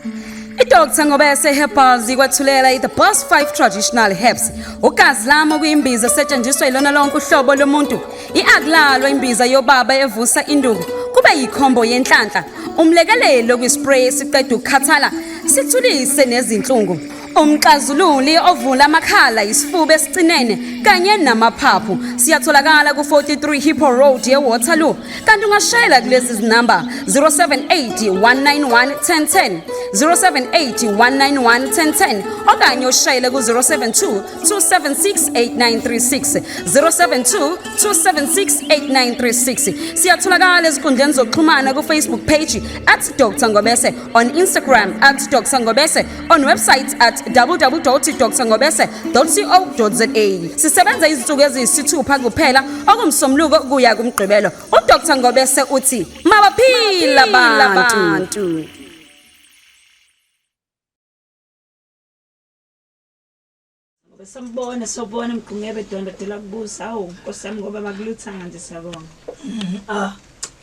I-Dr Ngobese Herbals ikwethulela i-The Boss 5 Traditional Herbs. Ugazi lami okuyimbiza esetshenziswa yilona lonke uhlobo lomuntu. I-akulalwa imbiza yobaba evusa induku kube yikhombo yenhlanhla. Umlekelelo kwispray esiqeda ukukhathala sithulise nezinhlungu. Umxazululi ovula amakhala, isifuba esicinene kanye namaphaphu. Siyatholakala ku-43 Hippo Road eWaterloo. Kanti ungashayela kulezi zinamba 078 191 1010, 078 191 1010, okanye ushayele ku-072 276 8936, 072 276 8936. Siyatholakala ezinkundleni zokuxhumana ku-Facebook page at Dr Ngobese, on Instagram at Dr Ngobese, on website at www.drngobese.co.za. Sisebenza izinsuku eziyisithupha kuphela, okumsomluko kuya kumgqibelo. UDr Ngobese uthi mabaphila abantu. Ngoba sambona sobona mgqungebe donda dela kubusa, awu Nkosi yami, ngoba makuluthanga nje, siyabonga. Ah,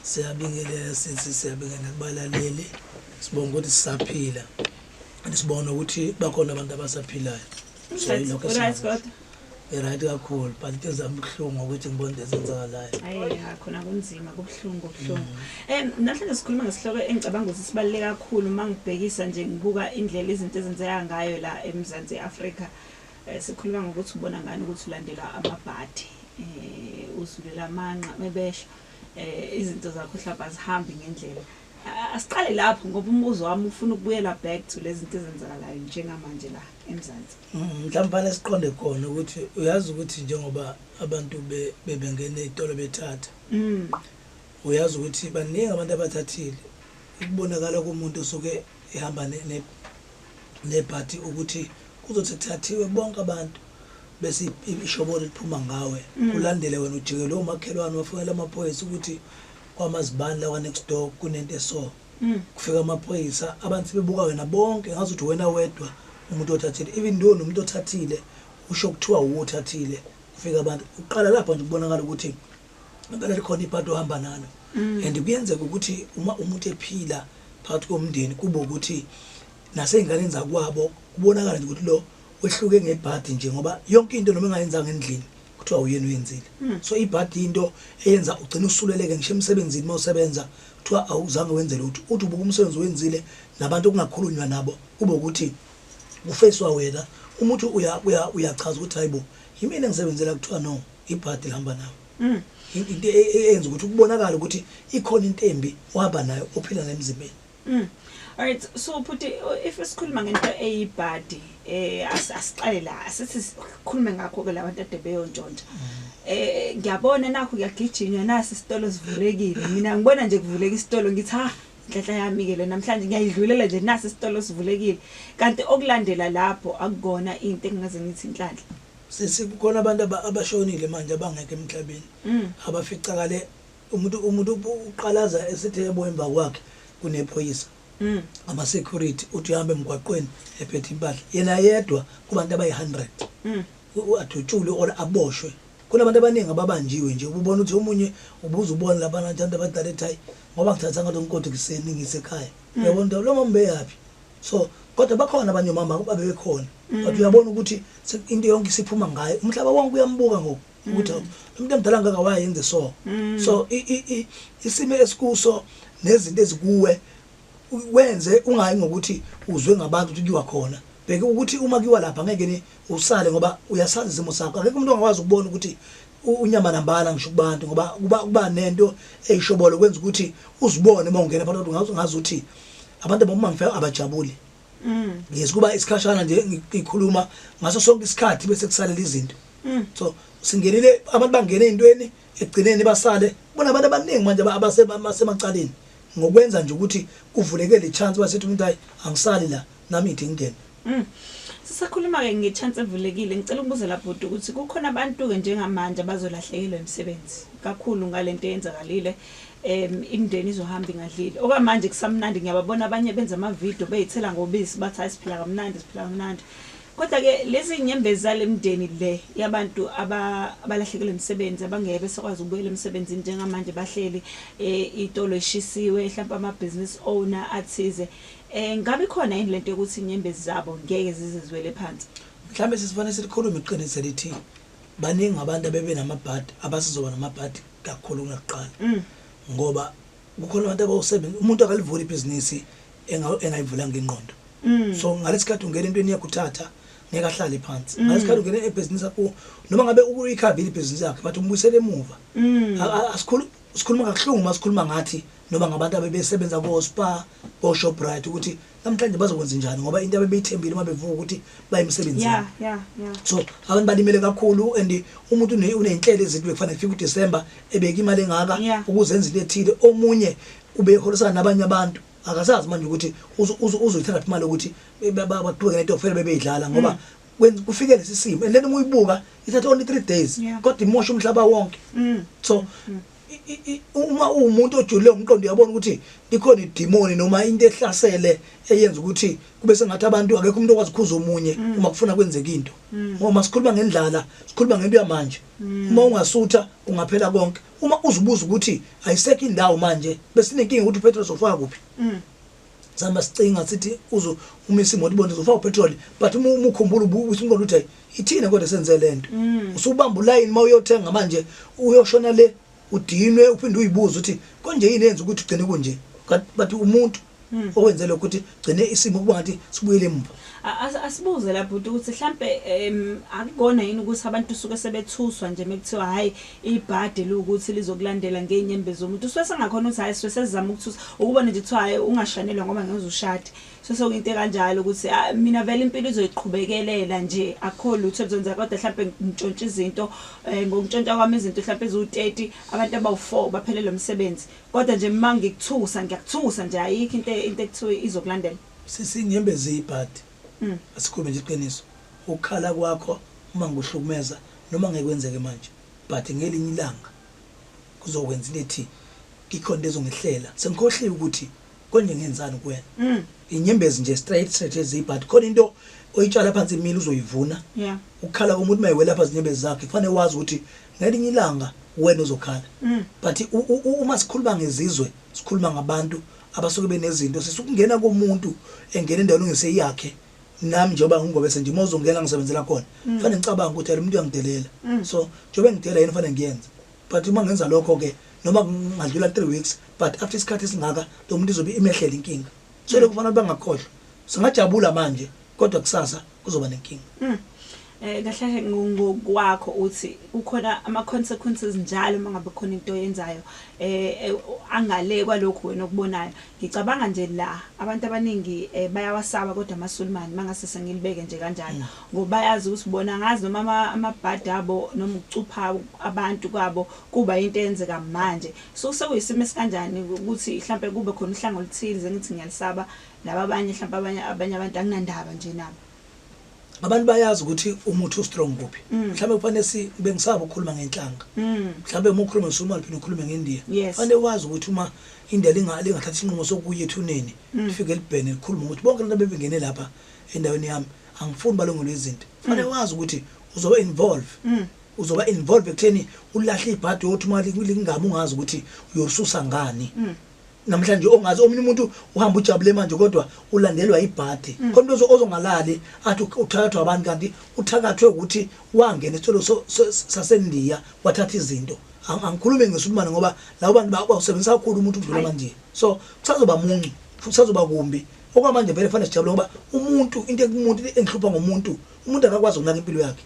siyabingelela sithi, siyabingelela kubalaleli. Sibonga ukuthi sisaphila and sibona ukuthi bakhona abantu abasaphilayo. So yilokho. Right kodwa. Right kakhulu, but into ezami buhlungu ukuthi ngibone into ezenzakalayo. Hayi ya, khona kunzima, kubuhlungu, kubuhlungu. Namhlanje sikhuluma ngesihloko engicabanga ukuthi sibaluleke kakhulu uma ngibhekisa nje, ngibuka indlela izinto ezenzeka ngayo la eMzansi Afrika. Sikhuluma ngokuthi ubona ngani ukuthi ulandela amabhadi, uzulela amanqa mebesho, izinto zakho mhlawumbe azihambi ngendlela. Asiqale lapho ngoba umbuzo wami ufuna ukubuyela back to lezi zinto ezenzakalayo njengamanje la eMzansi. Mhlawumbe fanele siqonde khona ukuthi uyazi ukuthi njengoba abantu bebengena ey'tolo bethatha, uyazi ukuthi baningi abantu abathathile. Ukubonakala komuntu osuke ehamba nebhadi ukuthi kuzothi kuthathiwe bonke abantu bese ishobolo liphuma ngawe, kulandele wena, ujikele omakhelwane, wafonela amaphoyisa ukuthi kwamazibani la kwa-next door kunento eso. Kufika amaphoyisa, abantu sebebuka wena bonke ngazuthi wena wedwa umuntu othathile, even though nomuntu othathile usho kuthiwa wuwe othathile. Kufika abantu, uqala lapho nje kubonakala ukuthi impela likhona ibhadi ohamba nalo. And kuyenzeka ukuthi uma umuntu ephila phakathi komndeni kube ukuthi nasey'nganeni zakwabo kubonakala nje ukuthi lo wehluke ngebhadi nje, ngoba yonke into noma engayenzanga endlini kuthiwa uyena uyenzile. So ibhadi into eyenza ugcine usuleleke ngisho emsebenzini. Uma usebenza kuthiwa awuzange wenze lutho, uthi ubuka umsebenzi wenzile nabantu okungakhulunywa nabo, kube ukuthi kufeyiswa wena. Umuntu uyachaza ukuthi hayibo, yimina engisebenzela, kuthiwa no, ibhadi lihamba nawe. Into eyenza ukuthi kubonakale ukuthi ikhona into embi ohamba nayo, ophila nayo emzimbeni. Alright, so Phuti, if sikhuluma ngento eyibhadi, asiqale la, asithi sikhulume ngakho ke labantu ade beyontshontsha. Ngiyabona nakho kuyagijinywa, nasi isitolo sivulekile. Mina ngibona nje kuvuleka isitolo ngithi ha, inhlanhla yami ke le namhlanje, ngiyayidlulela nje, nasi isitolo sivulekile. Kanti okulandela lapho akukona into engingaze ngithi inhlanhla. Sisi, kukhona abantu abashonile manje abangekho emhlabeni. Abaficakale umuntu uqalaza esithi yebo, emva kwakhe kunephoyisa. Ama security, uthi uhamba emgwaqweni ephethe impahla yena yedwa kubantu abayi-100. Adutshulwe or aboshwe. Kunabantu abaningi ababanjiwe nje, ubona ukuthi omunye ubuza, ubona lapha abantu abadala ethi hayi, ngoba ngithatha ngathi ngikode kuseni ngisekhaya. Uyabona ukuthi lo mama ubeyaphi. So kodwa bakhona abanye omama babebekhona, but uyabona ukuthi into yonke isiphuma ngayo, umhlaba wonke uyambuka ngoku ukuthi hawu, lo muntu emdala ngaka wayenze so. So isimo esikuso nezinto ezikuwe wenze ungayi ngokuthi uzwe ngabantu ukuthi kuyiwa khona. Bheka ukuthi uma kuyiwa lapha ngeke ni usale, ngoba uyasazi isimo sakho. Akekho umuntu ongakwazi ukubona ukuthi unyama nambala ngisho kubantu, ngoba kuba nento eyishobolo kwenza ukuthi uzibone uma ungena phakathi ngazi ukuthi abantu aboma ngifika abajabuli. Yes, kuba isikhashana nje ngikhuluma ngaso sonke isikhathi bese kusalela izinto. So singenile, abantu bangena ezintweni, ekugcineni basale bona. Abantu abaningi manje abasemacaleni ngokwenza nje ukuthi kuvuleke le chance, basithi umuntu hayi, angisali la nami, ithi ngingene. Sisakhuluma ke nge-chance evulekile, ngicela ukubuza la bhuti ukuthi kukhona abantu ke njengamanje abazolahlekelwa imisebenzi kakhulu ngalento eyenzakalile. Imindeni izohamba ingadlile. Okwamanje kusamnandi, ngiyababona abanye benza ama-video beyithela ngobisi, bathi hayi, siphila kamnandi, siphila kamnandi. Kodwa ke lezi nyembezi zalemndeni le yabantu abalahlekelwe imisebenzi, abangeke besekwazi ukubuyela emsebenzini njengamanje, bahleli itolo eshisiwe, mhlawumbe ama business owner athize, ngabe khona yini lento yokuthi inyembezi zabo ngeke zize ziwele phansi? Mhlawumbe sisifanele silikhulume iqiniso elithi baningi abantu abebenamabhadi abasizoba namabhadi kakhulu kunakuqala, ngoba kukhona abantu abawusebenza, umuntu akalivuli ibhizinisi engayivulanga ingqondo. So ngalesikhathi ungena entweni yakho uthatha, ngeke ahlale phansi. Ngalesikhathi ungena ebhizinisi yakho, noma ngabe uyikhavile ibhizinisi yakhe, but umbuyisele emuva. Asikhulu sikhuluma kakuhlungu uma sikhuluma ngathi noma ngabantu abebesebenza ko-Spar, ko-Shoprite, ukuthi namhlanje bazokwenza njani, ngoba into abebeyithembile uma bevuka ukuthi baye emsebenzini. yeah yeah yeah So abantu balimele kakhulu, and umuntu uney'nhlelo ezithi bekufanele kufike uDisemba ebeke imali engaka ukuze enze into ethile. Omunye ubeholisana nabanye abantu, akasazi manje ukuthi uzoyithatha imali ukuthi baqhubeke nento bebeyidlala, ngoba kufike lesi simo. And then uma uyibuka ithatha only 3 days, kodwa imosha umhlaba wonke. So uma uwumuntu ojulile umqondo, uyabona ukuthi likhona idimoni noma into ehlasele eyenza ukuthi kube sengathi abantu akekho umuntu okwazi ukukhuza omunye uma kufuna kwenzeka into. Ngoba sikhuluma ngendlala, sikhuluma ngento yamanje. Uma ungasutha ungaphela konke. Uma uzibuza ukuthi ayisekho indawo manje, besinenkinga ukuthi upetrol sofaka kuphi. Sihamba sicinga sithi uzo umisa imoto ibone uzofaka upetrol, but uma ukhumbula ubusa umqondo uthi ithini kodwa senze lento. Usubamba ulayini uma uyothenga manje, uyoshona le udinwe, uphinde uyibuze ukuthi konje yini yenza ukuthi ugcine kunje. But umuntu owenze lokho ukuthi gcine isimo kuba ngathi sibuyele emuva. Asibuze lapho ukuthi mhlambe akukona yini ukuthi abantu suke sebethuswa nje mekuthiwa hayi ibhadi lokuthi lizokulandela ngenyembezi zomuntu, usuke sengakhona ukuthi hayi suke sezama ukuthusa ukubona nje kuthiwa hayi ungashanelwa ngoba ngeke uzushade. So sokuyinto kanjalo ukuthi mina vele impilo izoyiqhubekelela nje, akukho lutho elizonza, kodwa mhlambe ngitshontsha izinto, ngokuntshontsha kwami izinto mhlambe eziwu30, abantu abawu4 baphelele umsebenzi, kodwa nje uma ngikuthusa ngiyakuthusa nje, ayikho into ekuthiwa izokulandela. Sisinyembezi ibhadi. Asikhulume nje iqiniso, ukukhala kwakho uma ngikuhlukumeza noma ngeke kwenzeke manje, but ngelinye ilanga kuzokwenza into ethi ikhona into ezongehlela, sengikhohliwe ukuthi konje ngenzani kuwena. Inyembezi nje straight straight ezibhadi, khona into oyitshala phansi imile uzoyivuna. Ukukhala komuntu mayiwela phansi inyembezi zakhe, kufanele wazi ukuthi ngelinye ilanga wena uzokhala. But uma sikhuluma ngezizwe, sikhuluma ngabantu abasuke benezinto, sisukungena komuntu engena endaweni ongeseyakhe. Nami njengoba ngingobese nje, uma uzongena ngisebenzela khona, kufanele ngicabanga ukuthi lo muntu uyangidelela. So njengoba engidela yini kufanele ngiyenze, but uma ngenza lokho ke noma kungadlula 3 weeks, but after isikhathi esingaka lo muntu izobe imehlela inkinga. So lokho kufanele bangakhohlwa, singajabula manje kodwa kusasa kuzoba nenkinga. Kahle ngokwakho uthi kukhona ama consequences njalo uma ngabe khona into oyenzayo angale kwalokhu wena okubonayo. Ngicabanga nje la abantu abaningi bayawasaba kodwa amaSulumane, mangase sengilibeke nje kanjalo, ngoba bayazi ukuthi bona ngazi noma amabhadi abo noma ukucupha abantu kwabo kuba into eyenzeka manje. So sekuyisimo esikanjani ukuthi mhlambe kube khona uhlango oluthize ngithi ngiyalisaba laba abanye, mhlambe abanye abantu anginandaba nje nabo? Abantu bayazi ukuthi umuthi ustrong kuphi. Mhlawumbe kufanele si bengisaba ukukhuluma ngenhlanga. Mhlawumbe uma ukhuluma ngeSomali phela ukhulume ngeNdiya. Kufanele wazi ukuthi uma iNdiya lingathatha isinqumo sokuya ethuneni, lifike libhene likhulume ukuthi bonke lento bebengene lapha endaweni yami angifuni balungelwe izinto. Kufanele wazi ukuthi uzoba involve. Uzoba involve ekutheni ulahle ibhadi yokuthi uma lingami ungazi ukuthi uyosusa ngani. Namhlanje ongazi omunye umuntu uhamba ujabule manje kodwa ulandelwa ibhadi. Khona umuntu ozongalali athi uthakathwa abantu, kanti uthakathwe ukuthi wangena esitolo saseNdiya wathatha izinto. Angikhulume ngeSulumane ngoba labo bantu bawusebenzisa kakhulu umuntu ukudlula manje. So kusazoba muncu, kusazoba kumbi. Okwamanje vele fanele sijabule ngoba umuntu into ekumuntu engihlupha ngomuntu, umuntu akakwazi ukunaka impilo yakhe.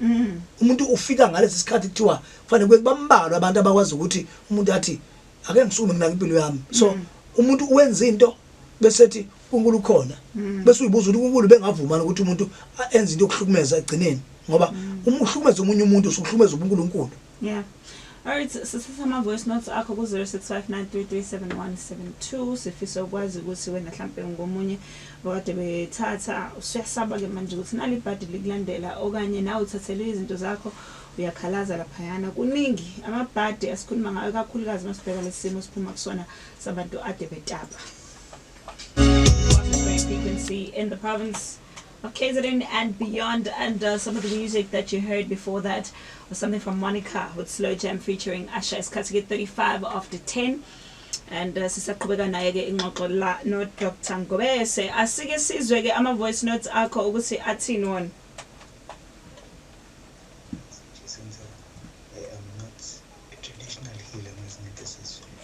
Umuntu ufika ngalesi sikhathi kuthiwa kufanele kube bambalwa abantu abakwazi ukuthi umuntu athi ake ngisukume nginake impilo yami. So umuntu uwenza into bese ethi uNkulunkulu ukhona, bese uyibuza ukuthi uNkulunkulu bengavuma ukuthi umuntu enze into yokuhlukumeza egcineni, ngoba uma uhlukumeza omunye umuntu usuhlukumeza uNkulunkulu. Yeah. Alright, sisithatha ama voice notes akho ku 0659337172. Sifisa ukwazi ukuthi wena mhlambe ngomunye wakade bethatha, usuyasaba ke manje ukuthi nali ibhadi likulandela, okanye nawe uthathele izinto zakho uyakhalaza laphayana. Kuningi amabhadi asikhuluma ngayo, kakhulukazi masibheka lesimo siphuma kusona sabantu ade betapa. Frequency in the province. of KZN and beyond. And some of the music that you heard before that was something from Monica with Slow Jam featuring Usher. Isikhathi ke 35 after 10. And sisaqhubeka naye ke ingxoxo la no Dr Ngobese. Asike sizwe ke ama voice notes akho ukuthi athini wona. I am not a traditional healer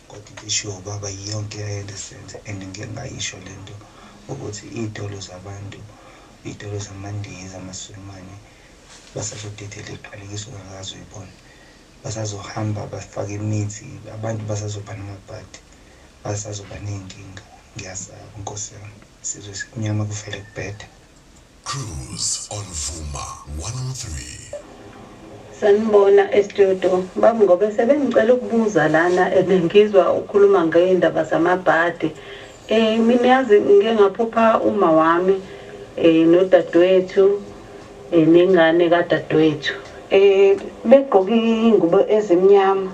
kodwa into eshiwo ubaba yonke i-understand and ngike ngayisho lento ukuthi iy'tolo zabantu, iy'tolo zamaNdiya, zamaSulumane basazodedela iqalekiso ongakaze uyibone, basazohamba bafake imithi, abantu basazoba namabhadi, basazoba ney'nkinga. Ngiyasaba Nkosi yami, sizwe simnyama kuvele kubheda. Cruise on Vuma 103. Sanibona e-studio. Baba Ngobese, bengicela ukubuza lana, ngizwa ukhuluma ngey'ndaba zamabhadi. Mina yazi ngike ngaphupha uma wami nodadewethu nengane kadadewethu. Begqoke iy'ngubo ezimnyama.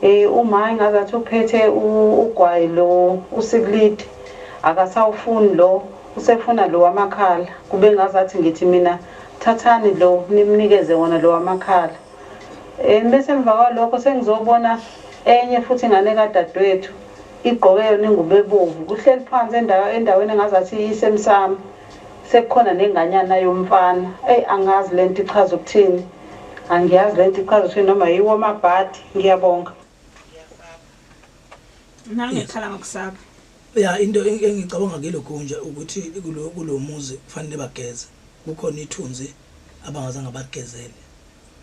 Uma engazathi uphethe ugwayi lo usikulidi, akasawufuni lo, usefuna lo wamakhala. Kube ngazathi ngithi mina thathani lo nimnikeze wona lo wamakhala. Bese emva kwalokho sengizobona enye futhi ingane kadadewethu igqoke yona ingubo ebomvu, kuhleli phansi endaweni engazathi isemsamo, sekukhona nenganyana yomfana. Eyi, angazi lento ichaza ukuthini, angiyazi lento ichaza ukuthini noma yiwo amabhadi. Ngiyabonga. Nangekhala ngokusaba. Ya, into engicabanga kilokhu nje ukuthi kulo muzi kufanele bageze, kukhona ithunzi abangazange bagezele.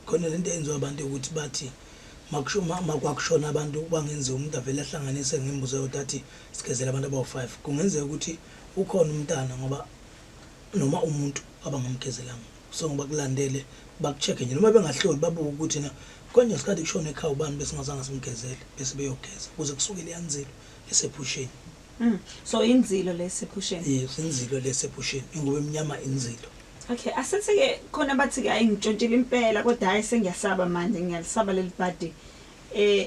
Khona lento eyenziwa abantu ukuthi bathi makwakushona abantu kwangenziwa umuntu avele ahlanganise ngembuzo yodwa athi sigezele abantu abawu-5. Kungenzeka ukuthi ukhona umntana ngoba noma umuntu abangamgezelanga, so ngoba kulandele baku-check-e nje noma bengahloli babuke ukuthi na konje ngesikhathi kushona ekhaya ubani besingazange simgezele, bese beyogeza ukuze kusuke leya nzilo esephusheni. So inzilo lesephusheni. Yes, inzilo lesephusheni, ingubo emnyama inzilo. Okay, asithi ke khona bathi ke ayingishontshile impela kodwa hayi sengiyasaba manje, ngiyalisaba leli bhadi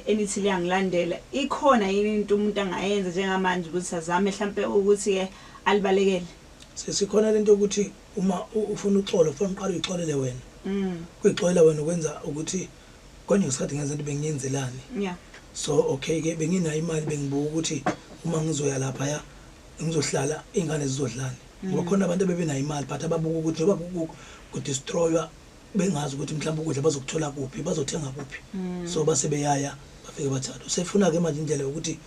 enithi liyangilandela. Ikhona yini into umuntu angayenza njengamanje ukuthi azame mhlambe ukuthi ke alibalekele? Sesikhona lento ukuthi uma ufuna uxolo ufuna uqale uyixolele wena. Kuyixolela wena ukwenza ukuthi konje ngesikhathi ngenza into bengiyenzelani. So okay ke benginayo imali, bengibuka ukuthi uma ngizoya lapha ya ngizohlala ingane zizodlala. Ngoba khona abantu abebenayo imali but ababuka ukuthi njengoba kudestroywa bengazi ukuthi mhlawumbe ukudla bazokuthola kuphi, bazothenga kuphi. So base beyaya bafike bathatha. Usefuna ke manje indlela yokuthi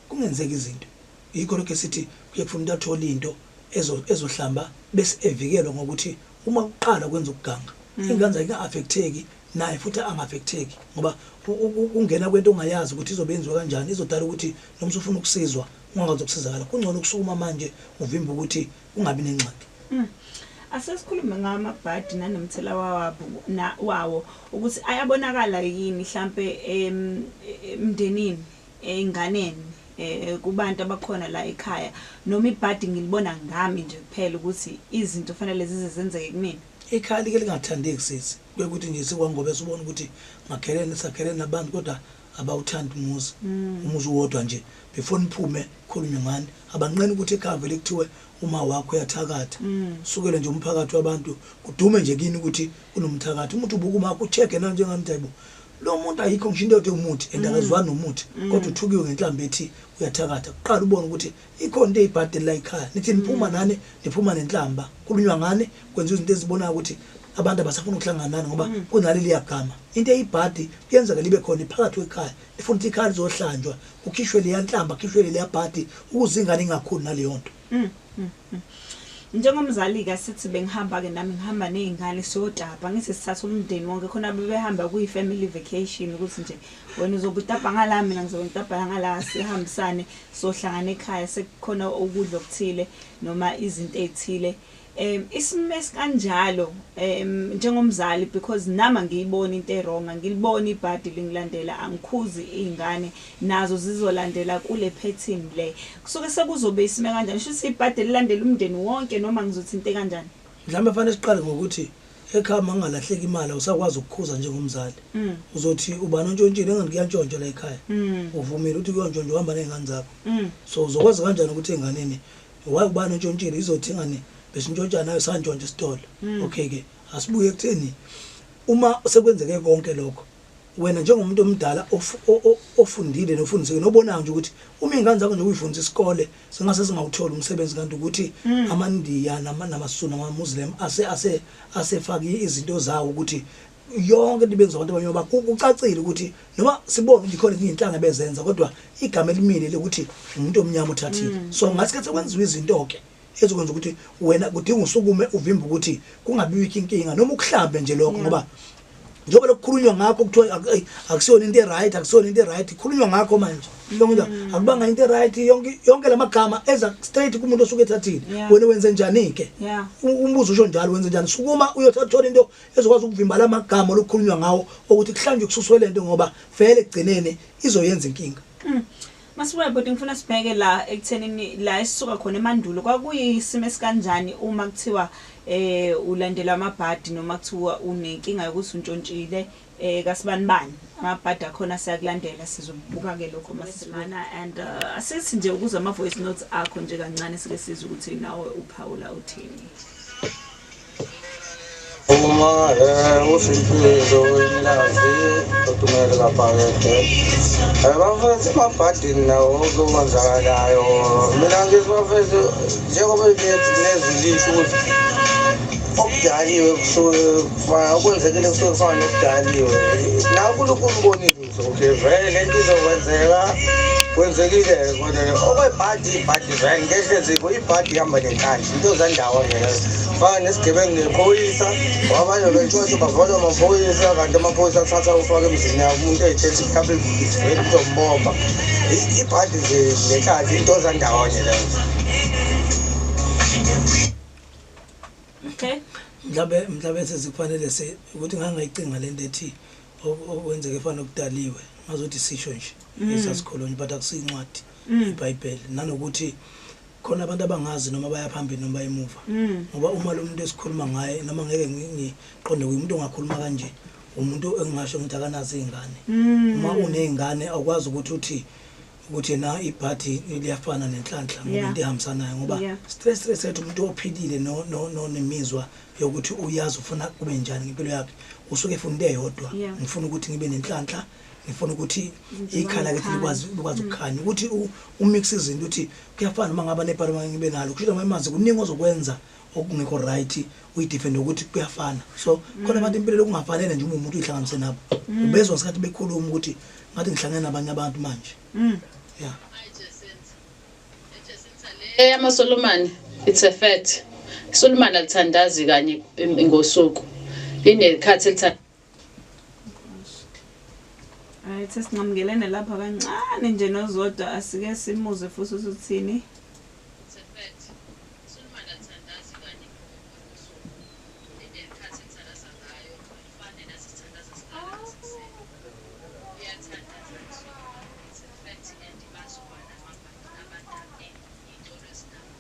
kungenzeki izinto. Yikho lokho esithi kuye kufuna umuntu athole into ezohlamba bese evikelwa ngokuthi uma kuqala kwenza ukuganga ingane zakhe inga-affecteki naye futhi anga-affecteki, ngoba ungena kwento ongayazi ukuthi izobe yenziwa kanjani izodala ukuthi noma usufuna ukusizwa ungakwazi ukusizakala. Kungcono ukusukuma manje uvimbe ukuthi ungabi nengxaki. Asesikhulume ngamabhadi nanomthela wawo ukuthi ayabonakala yini mhlambe emndenini, ey'nganeni, kubantu abakhona la ekhaya, noma ibhadi ngilibona ngami nje kuphela ukuthi izinto fanele zize zenzeke kumina. Ikhaya like lingathandeki sisi, kuye kuthi nje sikwaNgobese ubone ukuthi ngakhelene sakhelene nabantu kodwa abawuthandi umuzi. Umuzi uwodwa nje before niphume khulunywe ngani, abanqeni ukuthi ekhaya vele kuthiwe uma wakho uyathakatha. Sukele nje umphakathi wabantu kudume nje kini ukuthi kunomthakathi. Umuntu ubuka uma ucheck na njengami hayibo lo muntu ayikho ngisho into yokuthi umuthi and akazwani nomuthi, kodwa uthukiwe ngenhlambi ethi uyathakatha. Kuqala ubone ukuthi ikhona into eyibhadela la ekhaya, nithi niphuma nani niphuma nenhlamba, khulunywa ngani, kwenziwa izinto ezibonayo ukuthi abantu abasafuna ukuhlangana nani ngoba kunaleli yagama. Into eyibhadi kuyenzeka libe khona phakathi kwekhaya, lifuna ukuthi ikhaya lizohlanjwa kukhishwe leya nhlamba, kukhishwe leya bhadi ukuze ingane ingakhuli naleyo nto. Njengomzali-ke sithi bengihamba-ke nami ngihamba ney'ngane siyotapa, ngithi sithatha umndeni wonke khona bebehamba kuyi-family vacation ukuthi nje wena uzobe utapa ngala, mina ngizobe ngitapa ngala, sihambisane sohlangana ekhaya sekukhona ukudla okuthile noma izinto ey'thile. Isimo esikanjalo njengomzali, because nami angiyiboni into e-wrong, angiliboni ibhadi lingilandela, angikhuzi iy'ngane nazo zizolandela kule pattern le. Kusuke sekuzobe isime kanjani? Sho ukuthi ibhadi lilandela umndeni wonke noma ngizothi into kanjani? Mhlawumbe fanele siqale ngokuthi ekhaya mangalahleki imali awusakwazi ukukhuza njengomzali. Uzothi ubani ontshontshile engani kuyantshontsha la ekhaya. Uvumile ukuthi kuyontshontshwa uhamba ney'ngane zakho. So uzokwazi kanjani ukuthi ey'nganeni why ubani ontshontshile izothi ingane Besintshontsha nayo, santshontsha isitolo. Okay ke, asibuye ekutheni uma sekwenzeke konke lokho, wena njengomuntu omdala ofundile nofundisiwe nobonayo nje ukuthi uma iy'ngane zakho nje uyifundisa isikole singase singawutholi umsebenzi, kanti ukuthi amaNdiya namaSulu namaMuslim ase asefake izinto zawo ukuthi yonke into ibenziwa abantu abamnyama. Kucacile ukuthi noma sibonge ukuthi khona ezinye iy'nhlanga bezenza, kodwa igama elimile lokuthi umuntu omnyama uthathile. So ngasikhathi sekwenziwa izinto-ke ezokwenza ukuthi wena kudinga usukume uvimbe ukuthi kungabikho inkinga noma ukuhlambe nje lokho, ngoba njengoba lokukhulunywa ngakho kuthiwa akusiyona into e-right, akusiyona into e-right, khulunywa ngakho manje lonke into akubanga into e-right. Yonke yonke lamagama eza straight kumuntu osuke ethathile. Wena wenze njani-ke? Umbuzo usho njalo, wenze njani? Sukuma uyothatha uthola into ezokwazi ukuvimba la magama olukhulunywa ngawo ukuthi kuhlanjwe kususwe lento, ngoba vele ekugcineni izoyenza inkinga. Masibuye bhuti, ngifuna sibheke la ekuthenini la esisuka khona emandulo kwakuyisimo esikanjani uma kuthiwa ulandelwa amabhadi noma kuthiwa unenkinga yokuthi untshontshile kasibanibani, amabhadi akhona siyakulandela. Sizobuka ke lokho masimana and asithi nje ukuze ama voice notes akho nje kancane sike sizwe ukuthi nawe uphawula uthini. Uma usimpilo imilazi otumele kaphakethe bafethu emabhadini nawo okwenzakalayo, mina ngithi bafethu njengoba nezwi lisho ukuthi okudaliwe kusuke kufana okwenzekile kusuke kufana nokudaliwe, na uNkulunkulu ubonile ukuthi okay vele le nto izokwenzeka, kwenzekile. Kodwa okwebhadi, ibhadi vele ngehlezikho, ibhadi ihamba nenhlanhla, into zandawonye lezo, fana nesigebengu nephoyisa. Abanye bentshontsho bavalwa amaphoyisa, kanti amaphoyisa athatha ufake emzini yabo umuntu ey'tshela ukuthi mhlawumbe vele uzombopha. Ibhadi nje nenhlanhla into zandawonye lezo. Okay. Mhlawumbe sezikufanele se ukuthi ngangayicinga lento ethi okwenzeke efana nokudaliwe, ngazothi sisho nje esasikhulunywa, but akusiyincwadi iBhayibheli, nanokuthi khona abantu abangazi noma baya phambili noma bayemuva, ngoba uma lo muntu esikhuluma ngaye noma ngeke ngiqonde kuye, umuntu ongakhuluma kanje umuntu engingasho ngithi akanazo iy'ngane. Uma uney'ngane awukwazi ukuthi uthi ukuthi na ibhadi liyafana nenhlanhla ngoba into ehambisanayo, ngoba stress stress ethi umuntu ophilile no no no nemizwa yokuthi uyazi ufuna kube njani ngempilo yakhe, usuke efuna into eyodwa. Ngifuna ukuthi ngibe nenhlanhla, ngifuna ukuthi ikhala kithi likwazi ukukhanya, ukuthi umix izinto uthi kuyafana uma ngaba nebhadi uma ngibe nalo, kusho noma imazi kuningi ozokwenza okungekho right, uyidefend ukuthi kuyafana. So khona abantu impilo lokungafanele nje uma umuntu uyihlanganise nabo, ubezwa ngesikhathi bekhuluma ukuthi ngathi ngihlangene nabanye abantu manje. Yeah. EyamaSolomane, it's a fact. Isolomane alithandazi kanye ngosuku. Linekhathi elithandaza. Hayi, sesinqamukelene lapha kancane nje noZodwa, asike simuze futhi usuthini. It's a fact. Isolomane alithandazi kanye ngosuku. Linekhathi elithandaza ngayo, alifane nathi sithandaza silala nasekuseni. Uyathandaza iSolomane, it's a fact, and bazwana amabhadi iy'tolo ezinabo.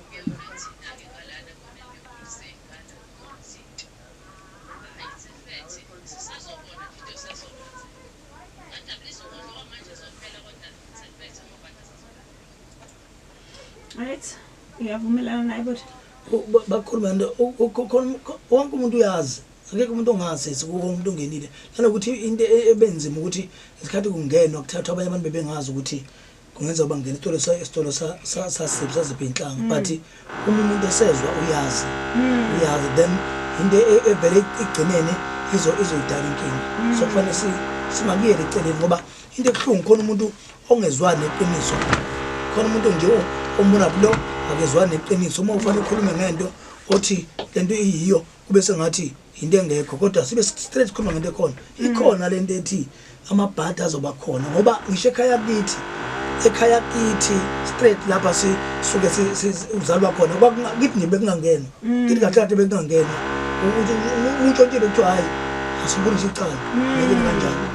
Kuyona thina-ke ngalana kona ney'ngane izinto. Hhayi, it's a fact. Sisazobona nje into esazokwenzeka. Ngajabulisa ukudla okwamanje izophela, kodwa it's a fact amabhadi asazolandela. Right, uyavumelana naye bhuti? Bakhuluma nto wonke umuntu uyazi, akekho umuntu ongazi sikuwo wonke umuntu ongenile, nanokuthi into ebenzima ukuthi ngesikhathi kungenwa kuthathwa abanye abantu bebengazi ukuthi kungenzeka bangena esitolo sasiphi saziphi inhlanga, but uma umuntu esezwa uyazi, uyazi, then into evele igcinene izoyidala inkinga. So kufanele singakuyeli eceleni, ngoba into ebuhlungu khona umuntu ongezwani neqiniso, khona umuntu nje ombona lo akezwani neqiniso. Uma ufanele ukhulume ngento othi lento iyiyo, kube sengathi into engekho, kodwa sibe straight sikhuluma ngento ekhona. Ikhona lento ethi amabhadi azoba khona, ngoba ngisho ekhaya kithi straight lapha sisuke uzalwa khona, kithi nje bekungangenwa kithi kahle kahle, bekungangenwa untshontshile kuthiwa hayi, asifuni icala, ngeke kanjani.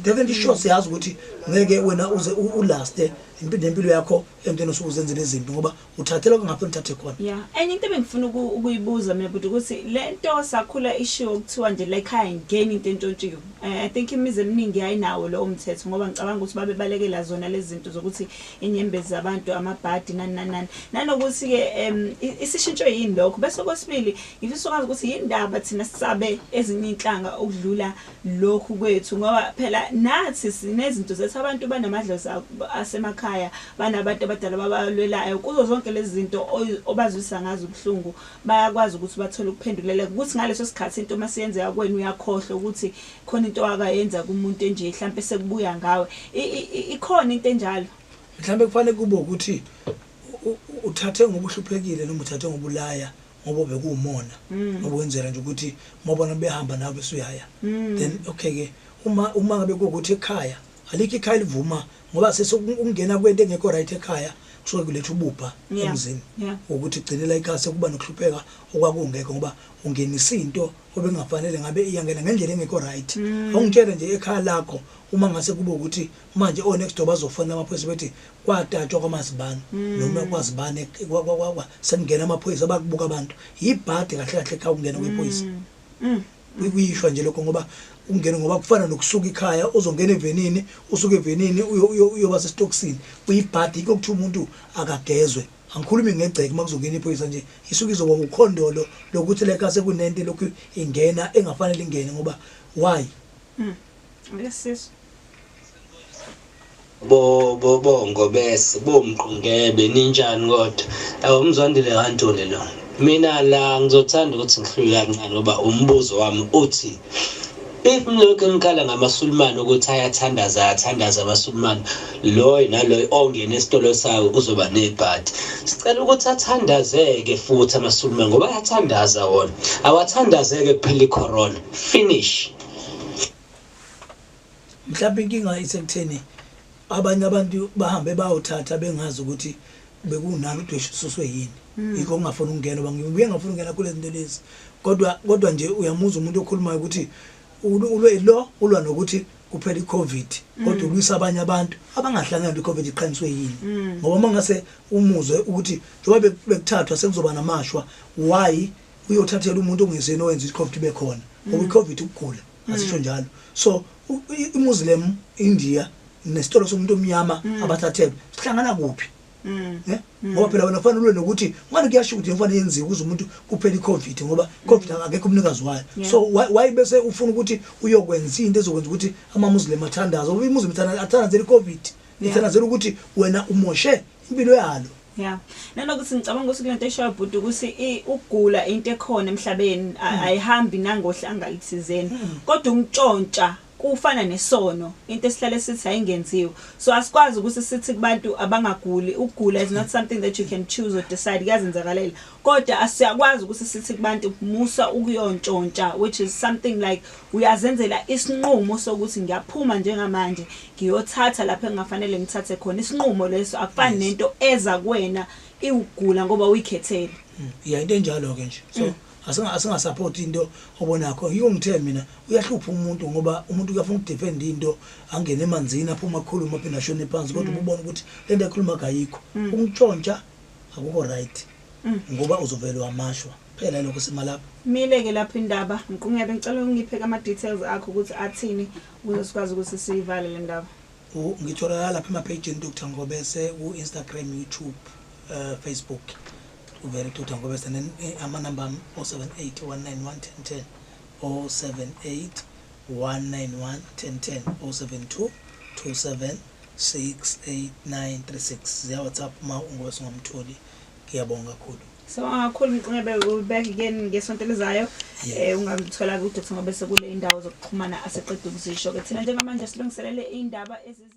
Definitely sure, siyazi ukuthi ngeke wena uze ulaste. Nempilo yakho entweni osuke uzenzela izinto, ngoba uthathela kungaphi uthathe khona. Yeah, enye into ebengifuna ukuyibuza mina but ukuthi lento sakhula ishiwo kuthiwa nje la ekhaya ingeni into entshontshiwe. I think imizi eminingi ayinawo lo mthetho, ngoba ngicabanga ukuthi babebalekela zona lezi zinto zokuthi inyembezi zabantu, amabhadi, nani nani nani. Nanokuthi ke isishintsho yini lokho. Bese kwesibili ngifisa ukwazi ukuthi yindaba thina sisabe ezinye inhlanga ukudlula lokhu kwethu, ngoba phela nathi sinezinto zethu, abantu banamadlozi asemakhaya, banabantu abadala babalwelayo kuzo zonke lezi zinto obazwisa ngazo ubuhlungu, bayakwazi ukuthi bathole ukuphenduleleka ukuthi ngaleso sikhathi into masiyenzeka kwena uyakhohlwa ukuthi khona into akayenza kumuntu enje, mhlambe sekubuya ngawe. Ikhona into enjalo? Mhlambe kufanele kube ukuthi uthathe ngobuhluphekile noma uthathe ngobulaya, ngoba bekuwumona, ngoba wenzela nje ukuthi mawubona behamba nawe bese uyaya. Then okay ke, uma ngabe kuwukuthi ekhaya alikho ikhaya livuma, ngoba sesokungena kwento engekho right ekhaya kusuke kuletha ububha emzini, ukuthi gcinela ikhaya sekuba nokuhlupheka okwakungekho, ngoba ungenisa into obengafanele ngabe iyangena ngendlela engekho right. Awungitshele nje ekhaya lakho uma ngase kube ukuthi manje o next door bazofona amaphoyisa bethi kwatatshwa kwamazibani noma kwazibani sekungena amaphoyisa abakubuka abantu, yibhadi kahle kahle ekhaya ukungena kwephoyisa. Kuyishwa nje lokho, ngoba ungena, ngoba kufana nokusuka ikhaya uzongena evenini, usuke evenini uyoba sesitokisini, kuyibhadi. Yikho kuthiwa umuntu akagezwe. Angikhulumi ngegceke uma kuzongena iphoyisa nje, isuke izoba ukhondolo lokuthi leka sekunento lokhu ingena engafanele ingene, ngoba why? Yes. Bo bo bo Ngobese, bo Mqungebe, ninjani kodwa? UMzwandile kaNtuli lo. Mina la ngizothanda ukuthi ngihluke kancane, ngoba umbuzo wami uthi if nilokhu nikhala ngamaSulumane ukuthi ayathandaza, ayathandaza amaSulumane, loyo naloyo ongena esitolo sawo uzoba nebhadi, sicela ukuthi athandazeke futhi amaSulumane, ngoba ayathandaza wona, awathandazeke kuphela i-corona finish. Mhlawumbe inkinga isekutheni abanye abantu bahambe bayothatha bengazi ukuthi bekunalo udweshu ususwe yini, yikho ungafuni ukungena, ngoba ngibuye ngafuna ukungena kule zinto lezi. Kodwa nje uyamuzwa umuntu okhulumayo ukuthi ulwe lo ulwa nokuthi kuphela iCovid, kodwa ulwisa abanye abantu abangahlangani iCovid iqhaniswe yini, ngoba uma ngase umuzwe ukuthi njengoba bekuthathwa sekuzoba namashwa, why uyothathela umuntu ongezeni owenza iCovid ibe khona, ngoba iCovid ukugula asisho njalo. So iMuslim India nesitolo somuntu omnyama abathathelwe sihlangana kuphi? Ngoba phela wena kufanele ulwe nokuthi ngani kuyasho ukuthi kufanele yenziwe ukuze umuntu kuphela iCovid, ngoba iCovid akekho umnikazi wayo. So why bese ufuna ukuthi uyokwenza into ezokwenza ukuthi amaMuslim athandaze, ngoba iMuslim athandazela iCovid, ithandazela ukuthi wena umoshe impilo yalo. Yeah. Nanokuthi ngicabanga ukuthi kulento eshoyo bhuti ukuthi ukugula into ekhona emhlabeni ayihambi nangohlanga lithizeni, kodwa ukuntshontsha kufana nesono, into esihlale sithi ayingenziwe. So asikwazi ukuthi sithi kubantu abangaguli, ukugula is not something that you can choose or decide, kuyazenzakalela. Kodwa asiyakwazi ukuthi sithi kubantu musa ukuyontshontsha, which is something like uyazenzela isinqumo sokuthi ngiyaphuma njengamanje ngiyothatha lapho engafanele ngithathe khona. Isinqumo leso akufani nento eza kuwena iwugula ngoba uyikhethele. Ya, into enjalo ke nje. So asinga-support into obonakho. Yiko ngithe mina uyahlupha umuntu, ngoba umuntu uyafuna ukudefend into, angene emanzini aphuma akhuluma aphinde ashone phansi, kodwa ubona ukuthi lento ekhuluma kayikho. Ukuntshontsha akukho right, ngoba uzovela wamashwa phela lokho simalapha. Mile ke lapho indaba. Mqungebe, ngicela ungiphe ama details akho ukuthi athini ukuze sikwazi ukuthi siyivale le ndaba. Ngitholakala lapha ema-page Dr Ngobese ku Instagram, YouTube, Facebook, uvele Dr Ngobese. Then amanamba ami 078 191 1010, 078 191 1010, 072 27 68936 ziya WhatsApp uma uNgobese ungamtholi. Ngiyabonga kakhulu. Sibonga kakhulu Mqungebe, we'll be back again ngesonto elizayo. Ungamthola ku Dr Ngobese kule indawo zokuxhumana aseqeda ukuzisho ke. Thina njengamanje silungiselele indaba eziza